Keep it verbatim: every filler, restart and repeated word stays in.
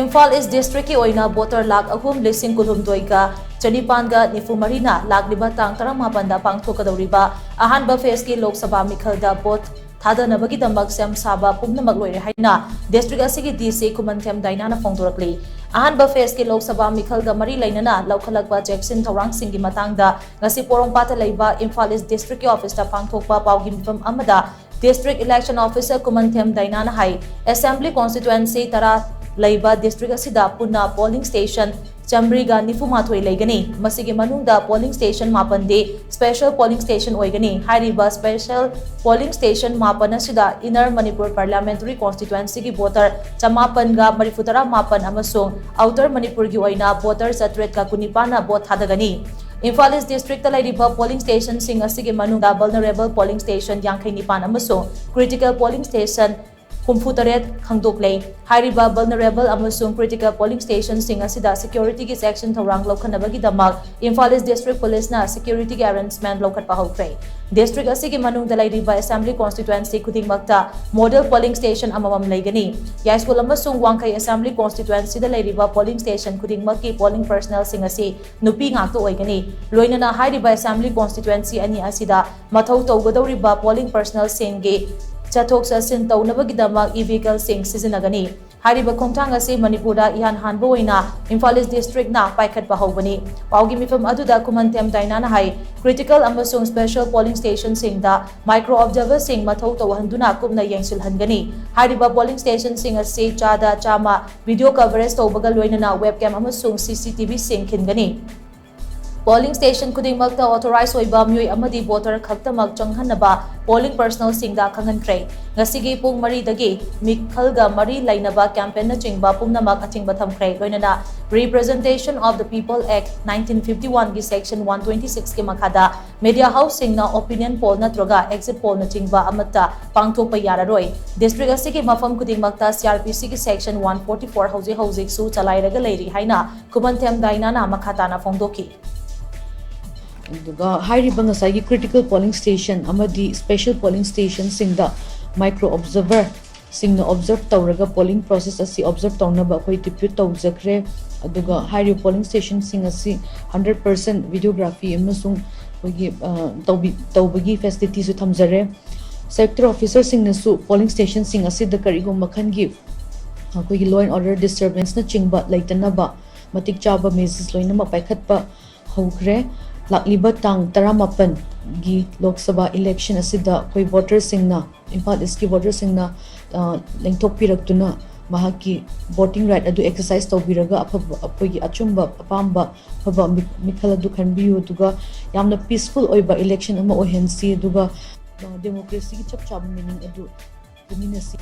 ꯏꯝꯐꯥꯜ ꯏꯁ ꯗꯤꯁꯇ꯭ꯔꯤꯛꯀꯤ ꯑꯣꯏꯅ ꯚꯣꯇꯔ ꯂꯥꯈ ꯑꯍꯨꯝ ꯂꯤꯁꯤꯡ ꯀꯨꯟꯍꯨꯝꯗꯣꯏꯒ ꯆꯅꯤꯄꯥꯟꯒ ꯅꯤꯐꯨ ꯃꯔꯤꯅ ꯂꯥꯛꯂꯤꯕ ꯇꯥꯡ ꯇꯔꯥꯃꯥꯄꯟꯗ ꯄꯥꯡꯊꯣꯛꯀꯗꯧꯔꯤꯕ ꯑꯍꯥꯟꯕ ꯐꯦꯁꯀꯤ ꯂꯣꯛ ꯁꯚꯥ ꯃꯤꯈꯜꯗ ꯚꯣꯠ ꯊꯥꯗꯅꯕꯒꯤꯗꯃꯛ ꯁꯦꯝ ꯁꯥꯕ ꯄꯨꯝꯅꯃꯛ ꯂꯣꯏꯔꯦ ꯍꯥꯏꯅ ꯗꯤꯁꯇ꯭ꯔꯤꯛ ꯑꯁꯤꯒꯤ ꯗꯤ ꯁꯤ ꯈꯨꯃꯟꯊꯦꯝ ꯗꯥꯏꯅꯥꯅ ꯐꯣꯡꯗꯣꯔꯛꯂꯤ꯫ ꯑꯍꯥꯟꯕ ꯐꯦꯁꯀꯤ ꯂꯣꯛ ꯁꯚꯥ ꯃꯤꯈꯜꯒ ꯃꯔꯤ ꯂꯩꯅꯅ ꯂꯧꯈꯠꯂꯛꯄ ꯆꯦꯛꯁꯤꯟ ꯊꯧꯔꯥꯡꯁꯤꯡꯒꯤ ꯃꯇꯥꯡꯗ ꯉꯁꯤ ꯄꯣꯔꯣꯝꯄꯥꯠꯇ ꯂꯩꯕ ꯏꯝꯐꯥꯜ ꯏꯁ ꯗꯤꯁꯇ꯭ꯔꯤꯛꯀꯤ ꯑꯣꯐꯤꯁꯇ ꯄꯥꯡꯊꯣꯛꯄ ꯄꯥꯎꯒꯤ ꯃꯤꯐꯝ ꯑꯃꯗ ꯗꯤꯁꯇ꯭ꯔꯤꯛ ꯏꯂꯦꯛꯁꯟ ꯑꯣꯐꯤꯁꯔ ꯈꯨꯃꯟꯊꯦꯝ ꯗꯥꯏꯅꯥꯅ ꯍꯥꯏ, ꯑꯦꯁꯦꯝꯕ꯭ꯂꯤ ꯀꯣꯟꯁꯇꯤꯇ꯭ꯋꯦꯟꯁꯤ ꯇꯔꯥ ꯂꯩꯕ ꯗꯤꯁꯇ꯭ꯔꯤꯛ ꯑꯁꯤꯗ ꯄꯨꯟꯅ ꯄꯣꯂꯤꯡ ꯁ꯭ꯇꯦꯁꯟ ꯆꯥꯃꯔꯤꯒ ꯅꯤꯐꯨ ꯃꯥꯊꯣꯏ ꯂꯩꯒꯅꯤ꯫ ꯃꯁꯤꯒꯤ ꯃꯅꯨꯡꯗ ꯄꯣꯂꯤꯡ ꯁ꯭ꯇꯦꯁꯟ ꯃꯥꯄꯟꯗꯤ ꯁ꯭ꯄꯦꯁꯦꯜ ꯄꯣꯂꯤꯡ ꯁ꯭ꯇꯦꯁꯟ ꯑꯣꯏꯒꯅꯤ꯫ ꯍꯥꯏꯔꯤꯕ ꯁ꯭ꯄꯦꯁꯦꯜ ꯄꯣꯂꯤꯡ ꯁ꯭ꯇꯦꯁꯟ ꯃꯥꯄꯟ ꯑꯁꯤꯗ ꯏꯟꯅꯔ ꯃꯅꯤꯄꯨꯔ ꯄꯥꯔꯂꯤꯌꯥꯃꯦꯟꯇꯔꯤ ꯀꯣꯟꯁꯇꯤꯇ꯭ꯋꯦꯟꯁꯤꯒꯤ ꯚꯣꯇꯔ ꯆꯃꯥꯄꯟꯒ ꯃꯔꯤꯐꯨꯇꯔꯥ ꯃꯥꯄꯟ ꯑꯃꯁꯨꯡ ꯑꯥꯎꯇꯔ ꯃꯅꯤꯄꯨꯔꯒꯤ ꯑꯣꯏꯅ ꯚꯣꯇꯔ ꯆꯥꯇ꯭ꯔꯦꯠꯀ ꯀꯨꯟꯅꯤꯄꯥꯟꯅ ꯚꯣꯠ ꯊꯥꯗꯒꯅꯤ꯫ ꯏꯝꯐꯥꯜ ꯏꯁ ꯗꯤꯁꯇ꯭ꯔꯤꯛꯇ ꯂꯩꯔꯤꯕ ꯄꯣꯂꯤꯡ ꯁ꯭ꯇꯦꯁꯟꯁꯤꯡ ꯑꯁꯤꯒꯤ ꯃꯅꯨꯡꯗ ꯚꯜꯅꯔꯦꯕꯜ ꯄꯣꯂꯤꯡ ꯁ꯭ꯇꯦꯁꯟ ꯌꯥꯡꯈꯩ ꯅꯤꯄꯥꯟ ꯑꯃꯁꯨꯡ ꯀ꯭ꯔꯤꯇꯤꯀꯦꯜ ꯄꯣꯂꯤꯡ ꯁ꯭ꯇꯦꯁꯟ ꯍꯨꯝꯐꯨ ꯇꯔꯦꯠ ꯈꯪꯗꯣꯛꯂꯦ꯫ ꯍꯥꯏꯔꯤꯕ ꯚꯜꯅꯔꯦꯕꯜ ꯑꯃꯁꯨꯡ ꯀ꯭ꯔꯤꯇꯤꯀꯦꯜ ꯄꯣꯂꯤꯡ ꯁ꯭ꯇꯦꯁꯟꯁꯤꯡ ꯑꯁꯤꯗ ꯁꯦꯀ꯭ꯌꯨꯔꯤꯇꯤꯒꯤ ꯆꯦꯛꯁꯤꯟ ꯊꯧꯔꯥꯡ ꯂꯧꯈꯠꯅꯕꯒꯤꯗꯃꯛ ꯏꯝꯐꯥꯜ ꯏꯁ ꯗꯤꯁꯇ꯭ꯔꯤꯛ ꯄꯨꯂꯤꯁꯅ ꯁꯦꯀ꯭ꯌꯨꯔꯤꯇꯤꯒꯤ ꯑꯦꯔꯦꯟꯖꯃꯦꯟꯠ ꯂꯧꯈꯠꯄ ꯍꯧꯈ꯭ꯔꯦ꯫ ꯗꯤꯁꯇ꯭ꯔꯤꯛ ꯑꯁꯤꯒꯤ ꯃꯅꯨꯡꯗ ꯂꯩꯔꯤꯕ ꯑꯦꯁꯦꯝꯕ꯭ꯂꯤ ꯀꯣꯟꯁꯇꯤꯇ꯭ꯋꯦꯟꯁꯤ ꯈꯨꯗꯤꯡꯃꯛꯇ ꯃꯣꯗꯦꯜ ꯄꯣꯂꯤꯡ ꯁ꯭ꯇꯦꯁꯟ ꯑꯃꯃꯝ ꯂꯩꯒꯅꯤ꯫ ꯌꯥꯏꯁ꯭ꯀꯨꯜ ꯑꯃꯁꯨꯡ ꯋꯥꯡꯈꯩ ꯑꯦꯁꯦꯝꯕ꯭ꯂꯤ ꯀꯣꯟꯁꯇꯤꯇ꯭ꯋꯦꯟꯁꯤꯗ ꯂꯩꯔꯤꯕ ꯄꯣꯂꯤꯡ ꯁ꯭ꯇꯦꯁꯟ ꯈꯨꯗꯤꯡꯃꯛꯀꯤ ꯄꯣꯂꯤꯡ ꯄꯔꯁꯅꯦꯜꯁꯤꯡ ꯑꯁꯤ ꯅꯨꯄꯤ ꯉꯥꯛꯇ ꯑꯣꯏꯒꯅꯤ꯫ ꯂꯣꯏꯅꯅ ꯍꯥꯏꯔꯤꯕ ꯑꯦꯁꯦꯝꯕ꯭ꯂꯤ ꯀꯣꯟꯁꯇꯤꯇ꯭ꯋꯦꯟꯁꯤ ꯑꯅꯤ ꯑꯁꯤꯗ ꯃꯊꯧ ꯇꯧꯒꯗꯧꯔꯤꯕ ꯄꯣꯂꯤꯡ ꯄꯔꯁꯅꯦꯜꯁꯤꯡꯒꯤ ꯆꯠꯊꯣꯛ ꯆꯠꯁꯤꯟ ꯇꯧꯅꯕꯒꯤꯗꯃꯛ ꯏ ꯚꯤꯍꯤꯀꯜꯁꯤꯡ ꯁꯤꯖꯤꯟꯅꯒꯅꯤ꯫ ꯍꯥꯏꯔꯤꯕ ꯈꯣꯡꯊꯥꯡ ꯑꯁꯤ ꯃꯅꯤꯄꯨꯔꯗ ꯏꯍꯥꯟ ꯍꯥꯟꯕ ꯑꯣꯏꯅ ꯏꯝꯐꯥꯜ ꯏꯁ ꯗꯤꯁꯇ꯭ꯔꯤꯛꯅ ꯄꯥꯏꯈꯠꯄ ꯍꯧꯕꯅꯤ꯫ ꯄꯥꯎꯒꯤ ꯃꯤꯐꯝ ꯑꯗꯨꯗ ꯈꯨꯃꯟꯊꯦꯝ ꯗꯥꯏꯅꯥꯅ ꯍꯥꯏ, ꯀ꯭ꯔꯤꯇꯤꯀꯦꯜ ꯑꯃꯁꯨꯡ ꯁ꯭ꯄꯦꯁꯦꯜ ꯄꯣꯂꯤꯡ ꯁ꯭ꯇꯦꯁꯟꯁꯤꯡꯗ ꯃꯥꯏꯀ꯭ꯔꯣ ꯑꯣꯕꯖꯔꯚꯔꯁꯤꯡ ꯃꯊꯧ ꯇꯧꯍꯟꯗꯨꯅ ꯀꯨꯞꯅ ꯌꯦꯡꯁꯤꯜꯍꯟꯒꯅꯤ꯫ ꯍꯥꯏꯔꯤꯕ ꯄꯣꯂꯤꯡ ꯁ꯭ꯇꯦꯁꯟꯁꯤꯡ ꯑꯁꯤ ꯆꯥꯗ ꯆꯥꯝꯃ ꯚꯤꯗꯤꯑꯣ ꯀꯚꯔꯦꯖ ꯇꯧꯕꯒ ꯂꯣꯏꯅꯅ ꯋꯦꯕ ꯀꯦꯝ ꯑꯃꯁꯨꯡ ꯁꯤ ꯁꯤ ꯇꯤ ꯚꯤꯁꯤꯡ ꯈꯤꯟꯒꯅꯤ꯫ ꯄꯣꯂꯤꯡ ꯁ꯭ꯇꯦꯁꯟ ꯈꯨꯗꯤꯡꯃꯛꯇ ꯑꯣꯊꯣꯔꯥꯏꯖ ꯑꯣꯏꯕ ꯃꯤꯑꯣꯏ ꯑꯃꯗꯤ ꯚꯣꯇꯔ ꯈꯛꯇꯃꯛ ꯆꯪꯍꯟꯅꯕ ꯄꯣꯂꯤꯡ ꯄꯔꯁꯅꯦꯜꯁꯤꯡꯗ ꯈꯪꯍꯟꯈ꯭ꯔꯦ꯫ ꯉꯁꯤꯒꯤ ꯄꯨꯡ ꯃꯔꯤꯗꯒꯤ ꯃꯤꯈꯜꯒ ꯃꯔꯤ ꯂꯩꯅꯕ ꯀꯦꯝꯄꯦꯟꯅꯆꯤꯡꯕ ꯄꯨꯝꯅꯃꯛ ꯑꯊꯤꯡꯕ ꯊꯝꯈ꯭ꯔꯦ꯫ ꯂꯣꯏꯅꯅ Representation of the People Act nineteen fifty one ꯒꯤ section one twenty six ꯀꯤ ꯃꯈꯥꯗ ꯃꯤꯗꯤꯌꯥ ꯍꯥꯎꯁꯁꯤꯡꯅ ꯑꯣꯄꯤꯅꯤꯌꯟ ꯄꯣꯜ ꯅꯠꯇ꯭ꯔꯒ ꯑꯦꯛꯖꯤꯠ ꯄꯣꯜꯅꯆꯤꯡꯕ ꯑꯃꯠꯇ ꯄꯥꯡꯊꯣꯛꯄ ꯌꯥꯔꯔꯣꯏ꯫ ꯗꯤꯁꯇ꯭ꯔꯤꯛ ꯑꯁꯤꯒꯤ ꯃꯐꯝ ꯈꯨꯗꯤꯡꯃꯛꯇ ꯁꯤ ꯑꯥꯔ ꯄꯤ ꯁꯤꯒꯤ section one forty four ꯍꯧꯖꯤꯛ ꯍꯧꯖꯤꯛꯁꯨ ꯆꯂꯥꯏꯔꯒ ꯂꯩꯔꯤ ꯍꯥꯏꯅ ꯈꯨꯃꯟꯊꯦꯝ ꯗꯥꯏꯅꯥꯅ ꯃꯈꯥ ꯇꯥꯅ ꯐꯣꯡꯗꯣꯛꯈꯤ꯫ ꯑꯗꯨꯒ ꯍꯥꯏꯔꯤꯕ ꯉꯁꯥꯏꯒꯤ ꯀ꯭ꯔꯤꯇꯤꯀꯦꯜ ꯄꯣꯂꯤꯡ ꯁ꯭ꯇꯦꯁꯟ ꯑꯃꯗꯤ ꯁ꯭ꯄꯦꯁꯦꯜ ꯄꯣꯂꯤꯡ ꯁ꯭ꯇꯦꯁꯟꯁꯤꯡꯗ ꯃꯥꯏꯀ꯭ꯔꯣ ꯑꯣꯕꯖꯔꯚꯔ ꯁꯤꯡꯅ ꯑꯣꯕꯖꯔꯞ ꯇꯧꯔꯒ ꯄꯣꯂꯤꯡ ꯄ꯭ꯔꯣꯁꯦꯁ ꯑꯁꯤ ꯑꯣꯕꯖꯔꯞ ꯇꯧꯅꯕ ꯑꯩꯈꯣꯏ ꯗꯤꯄ꯭ꯌꯨꯠ ꯇꯧꯖꯈ꯭ꯔꯦ꯫ ꯑꯗꯨꯒ ꯍꯥꯏꯔꯤꯕ ꯄꯣꯂꯤꯡ ꯁ꯭ꯇꯦꯁꯟꯁꯤꯡ ꯑꯁꯤ ꯍꯟꯗ꯭ꯔꯦꯠ ꯄꯥꯔꯁꯦꯟ ꯚꯤꯗꯤꯑꯣꯒ꯭ꯔꯥꯐꯤ ꯑꯃꯁꯨꯡ ꯑꯩꯈꯣꯏꯒꯤ ꯑ, ꯇꯧꯕꯤ ꯇꯧꯕꯒꯤ ꯐꯦꯁꯤꯂꯤꯇꯤꯁꯨ ꯊꯝꯖꯔꯦ꯫ ꯁꯦꯛꯇꯔ ꯑꯣꯐꯤꯁꯔꯁꯤꯡꯅꯁꯨ ꯄꯣꯂꯤꯡ ꯁ꯭ꯇꯦꯁꯟꯁꯤꯡ ꯑꯁꯤꯗ ꯀꯔꯤꯒꯨꯝꯕ ꯃꯈꯜꯒꯤ ꯑꯩꯈꯣꯏꯒꯤ law and order disturbanceꯅꯆꯤꯡꯕ ꯂꯩꯇꯅꯕ ꯃꯇꯤꯛ ꯆꯥꯕ ꯃꯦꯖꯔꯁ ꯂꯣꯏꯅꯃꯛ ꯄꯥꯏꯈꯠꯄ ꯍꯧꯈ꯭ꯔꯦ꯫ ꯂꯥꯛꯂꯤꯕ ꯇꯥꯡ ꯇꯔꯥꯃꯥꯄꯟꯒꯤ ꯂꯣꯛ ꯁꯚꯥ ꯏꯂꯦꯛꯁꯟ ꯑꯁꯤꯗ ꯑꯩꯈꯣꯏ ꯚꯣꯇꯔꯁꯤꯡꯅ, ꯏꯝꯐꯥꯜ ꯏꯁꯀꯤ ꯚꯣꯇꯔꯁꯤꯡꯅ ꯑ, ꯂꯦꯡꯊꯣꯛꯄꯤꯔꯛꯇꯨꯅ ꯃꯍꯥꯛꯀꯤ ꯚꯣꯇꯤꯡ ꯔꯥꯏꯠ ꯑꯗꯨ ꯑꯦꯛꯁꯔꯁꯥꯏꯁ ꯇꯧꯕꯤꯔꯒ ꯑꯐꯕ, ꯑꯩꯈꯣꯏꯒꯤ ꯑꯆꯨꯝꯕ ꯑꯄꯥꯝꯕ ꯑꯐꯕ ꯃꯤ- ꯃꯤꯈꯜ ꯑꯗꯨ ꯈꯟꯕꯤꯌꯨ, ꯑꯗꯨꯒ ꯌꯥꯝꯅ ꯄꯤꯁꯐꯨꯜ ꯑꯣꯏꯕ ꯏꯂꯦꯛꯁꯟ ꯑꯃ ꯑꯣꯏꯍꯟꯁꯤ, ꯑꯗꯨꯒ ꯑ, ꯗꯦꯃꯣꯀ꯭ꯔꯦꯁꯤꯒꯤ ꯆꯞ ꯆꯥꯕ ꯃꯤꯅꯤꯡ ꯑꯗꯨ ꯈꯪꯃꯤꯟꯅꯁꯤ꯫